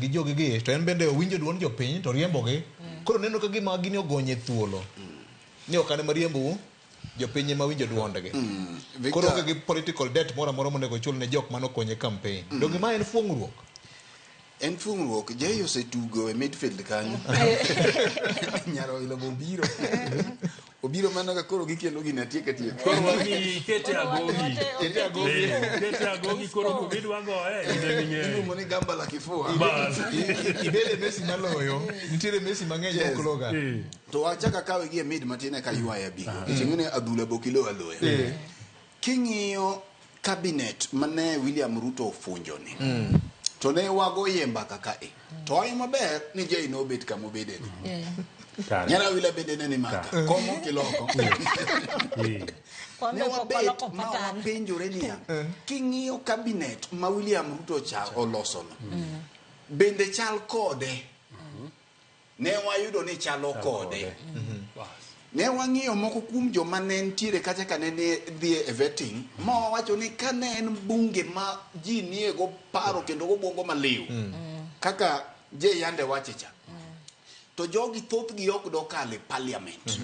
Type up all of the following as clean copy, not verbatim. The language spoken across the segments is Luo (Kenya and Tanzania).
Gi jogi gi to en bende owinjo duond jopiny to riembogi. Koro neno ka gima gini ogonye thuolo. Ni ok an ema riembou, jopiny ema winjo duondgi. Victor- Koro onge gi political debt moro amora monego ochul ne jok mane okonye campaign. Donge ma en fuong'ruok? En fuong'ruok, Jay osetugo e midfield kanyo. Nyar Oilo be obiro. Obiro mana ka koro gikelo gini atiek atiek. Koro wamiyi kete agogi. Kete agogi. Eh, kete agogi koro kumidwa goye in ema ing'eyo. Iluongo ni gamba la kifua. Bas. Ibede Messi maloyo. Nitiere Messi mang'eny Yes. mok loga. Eh. To wachak akawe gi e mid matin eka ywaye abigo. Nikech ing'e ni adhula be ok ilo aloya. King'iyo cabinet mane William Ruto ofunjo ni, to ne wagoye mbaka ka e. To wang'e maber ni Jay nobet kama obede ni. Kare. Nyar Awila bende ne ni maka. Kom ok iloko. Eh. Ne Kombe pok wabet oloko ma patan. wapenjore niya, king'iyo cabinet ma William Ruto cha olosono, bende chal kode? Ne wayudo ni chalo kode. Bas. Ne wang'iyo moko kuom joma ne nitiere kacha ka ne dhi e vetting, ma wawacho ni ka ne en bunge ma ji nie go paro kendo go bwongo maliw, kaka Jay yande wache cha, to jogi thothgi ok dokalo e parliament.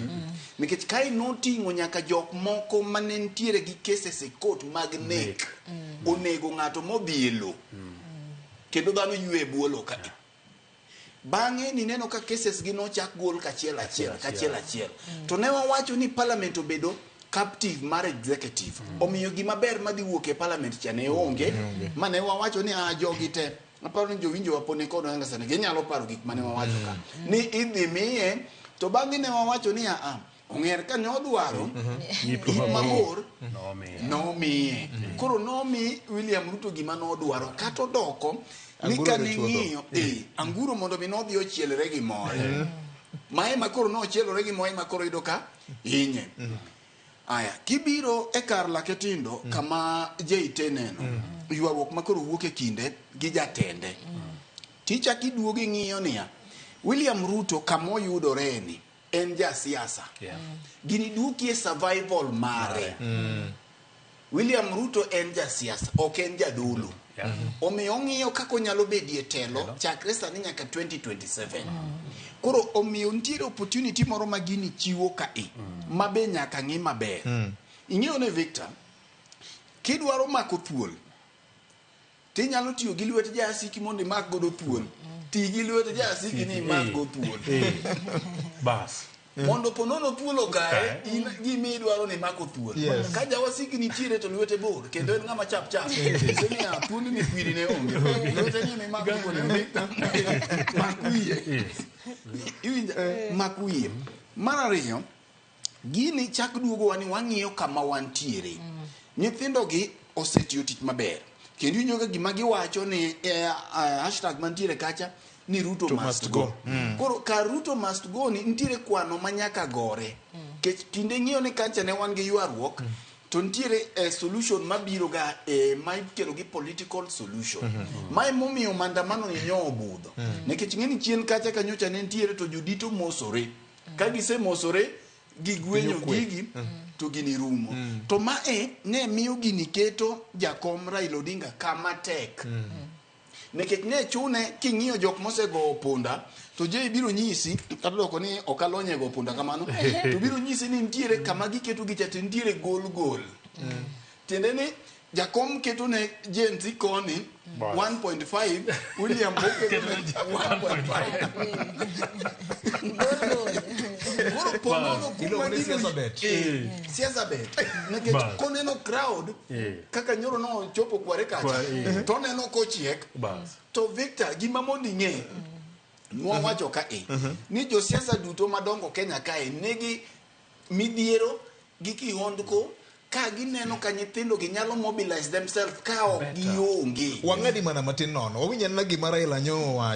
Nikech kae noting'o nyaka jok moko mane nitiere gi cases e court mag nek, onego ng'ato modhi e lo, kendo dhano ywe e bwo lo kae. Bang'e nineno ka cases gi nochak gol kachiel achiel, kachiel achiel. To ne wawacho ni parliament obedo captive mar executive. Omiyo gima ber madhi wuok e parliament cha ne onge, ma ne wawacho ni a jogi te. Aparo ni jowinjo wa pod ni kod Wanga sani, ginyalo paro gik mane wawacho ka. Ni idhi miye, to bang'e ne wawacho ni a ong'er ka ne odwaro Yip yip mabor Nomiye. nomiye. Koro nomi William Ruto gima nodwaro kata odoko ni Anguro ka ne chuodho. ng'iyo anguro mondo mi nodhi ochielre gi more. Mae ma koro nochielore gi moe ma koro yudo ka hinye. Aya, kibiro e kar lake tindo kama JT neno, ywaruok ma koro wuok e kinde gi jatende. Tichak iduogo ing'iyo niya, William Ruto kama oyudore ni en jasiasa. Gini duokie survival mare. William Ruto en jasiasa, ok en jadolo. Omiyo ong'iyo kaka onyalo bedie telo chakre sani nyaka 2027. Koro omiyo nitiere opportunity moro ma gini chiwo kae ma be nyaka ng'i maber. Ing'eyo ne Victor, kidwaro mako thuol, tinyalo tiyo gi lwet jasiki mondo imak godo thuol. Ti gi lwet jasiki ni imak go thuol. Bas. Mondo po nono thuol okaye, in gima idwaro ni mako thuol. Yes. Ka jawasiki nitiere to lwete bor, kendo en ng'ama chap chap. Nyise niya, thuond ni kwiri ne onge. Lwete ni ema imako thuol, Victor. Mak wiye. Yes. Iwinjo? Mak wiye. Mar ariyo, gini chak duogowa ni wang'iyo kama wantiere. Nyithindo gi osetiyo tich maber. Kendo iwinjo ka gima giwacho ni hashtag mantiere kacha ni Ruto must must go. go. Koro kar Ruto must go ni nitiere kwano ma nyaka gore. Kech kinde ng'iyo ni kacha ne wan gi ywaruok, to nitiere solution mabiro ga ma ikelo gi political solution. Ma emomiyo maandamano ni nyo obudho. Nikech ng'eni chien kacha ka nyocha ne nitiere to jodito mosore. Ka gisemosore gigwenyo gigi to gini rumo. To mae ne miyo gini keto jakom Raila Odinga kama tek. Nikech ne chune king'iyo jok mosego punda to je biro nyisi kata doko ni ok alony e go punda kamano to biro nyisi ni nitiere kama giketo gicha to nitiere gol gol. Tiende ni jakom keto ne Gen Z koni Bas. 1.5 William bo keto ne 1.5. Gol gol. Koro po nono kuma Iluongo ni gino- siasa bet. Siasa bet. Nikech Bas. koneno crowd kaka nyoro nochopo kware kacha to oneno kochiek Bas. to Victor gima mondo ing'e nwawacho kae ni josiasa duto madongo Kenya kae nigi midhiero gi kihondko ka gineno ka nyithindo gi nyalo mobilize themselves ka ok gionge. Wang'adi mana matin nono. Wawinj anena gima Raila nyo owacho.